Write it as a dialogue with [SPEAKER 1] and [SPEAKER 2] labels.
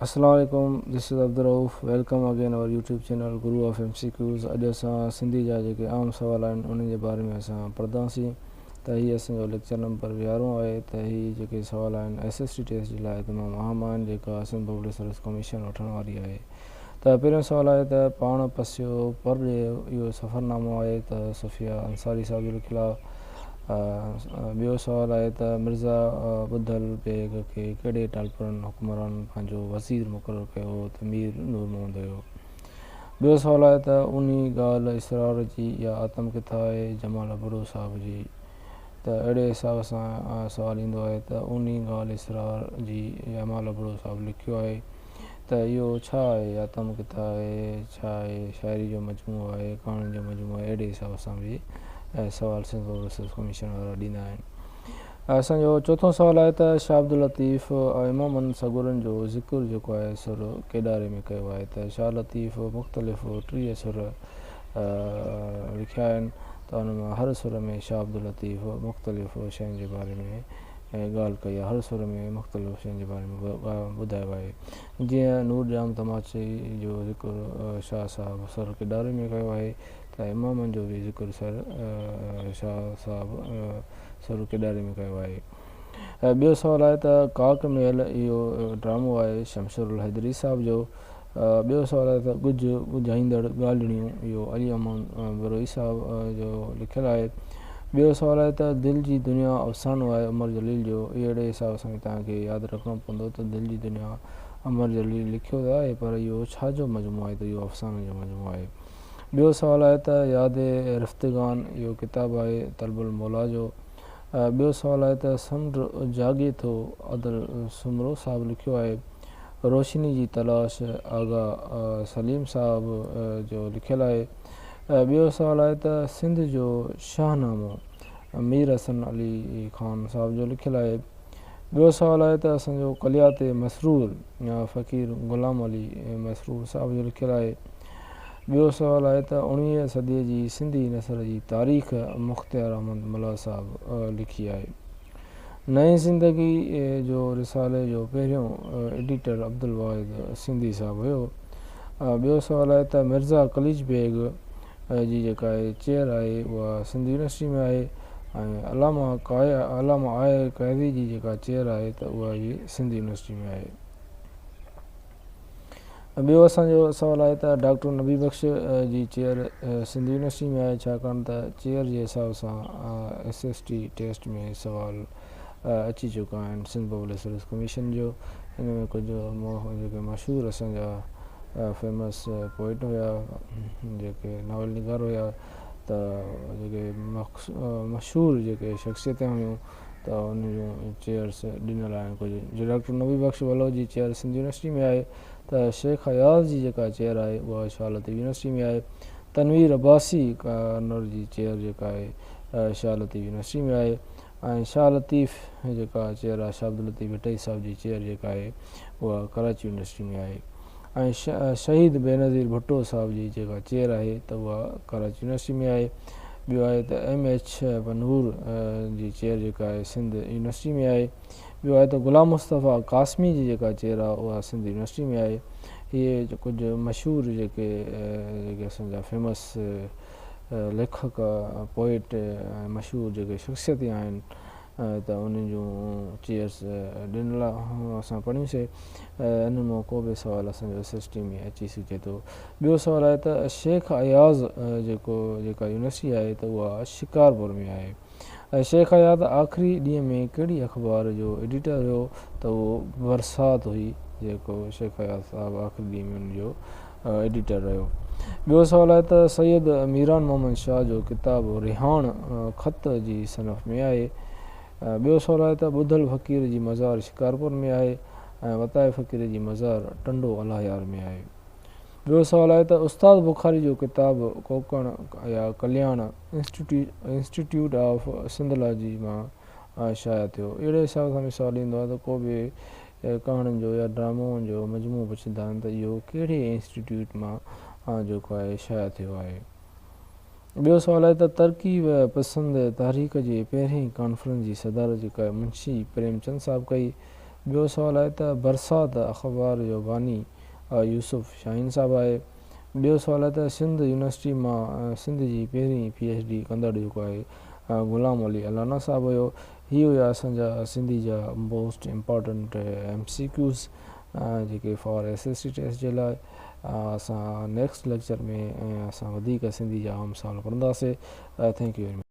[SPEAKER 1] السلام عليڪم this is Abdul Rauf welcome again our YouTube channel Guru of M C Qs اڄ اسان سنڌي جا جيڪي عام سوال آهن انهن جي باري ۾ اسان پڙهنداسين ته هي اسان جو ليڪچر نمبر ويهارون آهي ته هي جيڪي سوال آهن ايس ايس ٽي ٽيسٽ جي لاء تمام اهم آهن جيڪا سنڌ پبلڪ سروس ڪميشن وٺڻ واري آهي ته پهريون سوال آهي ته پاڻ پسيو پرڏيهه اهو سفرنامو آهي ته صفيه انصاري صاحب جو لکيل آهي ٻيو سوال آهي ته مرزا ٻڌل بيگ کي ڪهڙي ٽالپرن حڪمران پنهنجو وزير مقرر ڪيو هو ته مير نور محمد هيو. ٻيو سوال آهي ته اونهي ڳالهه اسرار جي يا آتم ڪٿا آهي جمال ابڙو صاحب جي ته اهڙي حساب سان سوال ايندو آهي ته اونهي ڳالهه اسرار جي جمال ابڙو صاحب لکيو آهي ته اهو ڇا آهي آتم ڪٿا آهي ڇا آهي شاعري جو مجموعو آهي ڪهاڻين جو مجموعو آهي اهڙي حساب سان به سوال سنڌ پبلڪ سروس ڪميشن وارا ڏيندا آهن اسان جو چوٿون سوال آهي ته شاهه عبداللطيف امامن سڳورن جو ذڪر جيڪو آهي سر ڪيڏاري ۾ ڪيو آهي ته شاهه لطيف مختلف 30 سر لکيا آهن ته ان مان هر سر ۾ شاهه عبداللطيف مختلف شين جي باري ۾ ڳالهه ڪئي آهي هر سر ۾ مختلف شين جي باري ۾ ٻڌايو آهي جيئن نور ڄام تماچي جو ذڪر شاهه صاحب سر ڪيڏاري ۾ ڪيو آهي ته امامن جو به ذڪر سر شاهه صاحب سر ڪيڏاري ۾ ڪيو آهي. ٻيو سوال آهي ته ڪاڪ محل اهو ڊرامو آهي شمشير الحيدري صاحب جو. ٻيو سوال آهي ته ڳجهه ڳجهائيندڙ ڳالهڙيون اهو علي احمد بروهي صاحب جو لکيل آهي. ٻيو سوال آهي ته دل جي دنيا افسانو آهي امر جليل جو. اهڙي حساب سان توهان کي ياد رکڻو پوندو ته دل جي دنيا امر جليل لکيو ته آهي پر اهو ڇا جو مجموعو آهي ته اهو افسانن جو مجموعو آهي. ٻيو سوال آهي ته ياد رفتگان اهو ڪتاب آهي طلب الموليٰ جو. ٻيو سوال آهي ته سمنڊ جاڳي ٿو عدل سومرو صاحب لکيو آهي. روشني جي تلاش آغا سليم صاحب جو لکيل آهي. ٻيو سوال آهي ته سنڌ جو شاهنامو مير حسن علي خان صاحب جو لکيل آهي. ٻيو سوال آهي ته اسان جو ڪليات مسرور فقير غلام علي مسرور صاحب جو لکيل آهي. ٻيو سوال آهي ته اوڻويهين صديء جي سنڌي نثر جي تاريخ مختيار احمد ملاح صاحب لکي آهي. نئين زندگي جو رسالي جو پهريون ايڊيٽر عبدالواحد سنڌي صاحب هيو. ٻيو سوال آهي ته مرزا قليچ بيگ جي جيڪا آهي چيئر آهي اها سنڌ يونيورسٽي ۾ آهي ۽ علامه علامه آء قاضي جي جيڪا چيئر آهي ته اها به سنڌ يونيورسٽي ۾ آهي. ٻيو اسان جو سوال آهي ته ڊاڪٽر نبي بخش جي چيئر سنڌ يونيورسٽي ۾ آهي ڇاڪاڻ ته چيئر جي حساب سان ايس ايس ٽي ٽيسٽ ۾ سوال اچي چڪا آهن سنڌ پبلڪ سروس ڪميشن جو ان ۾ ڪجهه جيڪي مشهور اسان جا فيمس پوئٽ هيا جيڪي ناول نگار هيا ته جيڪي مشهور جيڪي شخصيتون هيون ته ان جون چيئرس ڏنل آهن ڪجهه جو ڊاڪٽر نبي بخش بلوچ جي چيئر سنڌ يونيورسٽي ۾ آهي ته شيخ اياز جي جيڪا چيئر آهي اها شاهه لطيف يونيورسٽي ۾ آهي تنوير عباسي ڪارنر جي چيئر جيڪا آهي شاهه لطيف يونيورسٽي ۾ آهي ۽ شاهه لطيف جيڪا چيئر آهي شاهه عبداللطيف ڀٽائي صاحب جي چيئر جيڪا آهي اها ڪراچي يونيورسٽي ۾ آهي ۽ شهيد بينظير ڀٽو صاحب جي جيڪا چيئر آهي ته اها ڪراچي يونيورسٽي ۾ آهي ٻيو آهي ته ايم ايڇ پنهور جي چيئر جيڪا آهي سنڌ يونيورسٽي ۾ آهي ٻيو آهي ته غلام مصطفيٰ قاسمي جي جيڪا چيئر آهي اها سنڌ يونيورسٽي ۾ آهي اهي ڪجهه مشهور جيڪي جيڪي اسان جا فيمس ليکڪ پوئٽ ۽ مشهور جيڪي شخصيتون آهن ته انهن جون چيئرس ڏنل اسان پڙهيون سي انهن مان ڪو به سوال اسان جو ايس ايس ٽي ۾ اچي سگهجي ٿو ٻيو سوال آهي ته شيخ اياز جيڪو جيڪا يونيورسٽي آهي ته اها شڪارپور ۾ آهي ۽ شيخ اياز آخري ڏينهن ۾ ڪهڙي اخبار جو ايڊيٽر هيو ته اهو برسات هئي جيڪو شيخ اياز صاحب آخري ڏينهن ۾ ان جو ايڊيٽر رهيو. ٻيو سوال آهي ته سيد ميران محمد شاهه جو ڪتاب رهاڻ خط جي صنف ۾ آهي. ٻيو سوال آهي ته ٻڌل فقير جي مزار شڪارپور ۾ آهي ۽ وتائي فقير جي مزار ٽنڊو الهيار ۾ آهي. ٻيو سوال آهي ته استاد بخاري جو ڪتاب ڪوڪڻ يا ڪلياڻ انسٽيٽيوٽ آف سنڌالاجي مان شايع ٿيو. اهڙي حساب سان به سوال ايندو آهي ته ڪو به ڪهاڻين جو يا ڊرامون جو مجموعو پڇندا آهن ته اهو ڪهڙي انسٽيٽيوٽ مان جيڪو آهي شايع ٿيو آهي. ٻيو سوال آهي ته ترقي پسند تحريڪ جي پهرين ڪانفرنس جي صدارت جيڪا آهي منشي پريم چند صاحب ڪئي. ٻيو سوال آهي ته برسات اخبار جو باني يوسف شاهين صاحب آهي. ٻيو سوال آهي ته سنڌ يونيورسٽي مان سنڌ جي پهرين پي ايڇ ڊي ڪندڙ جيڪو آهي غلام علي الانا صاحب هيو. هي هيا اسان جا سنڌي جا most important M C Qs جيڪي for S S C test جي لاء اسان نيڪسٽ ليڪچر ۾ اسان وڌيڪ سنڌي جا اهم سوال پڙهنداسي thank you very much.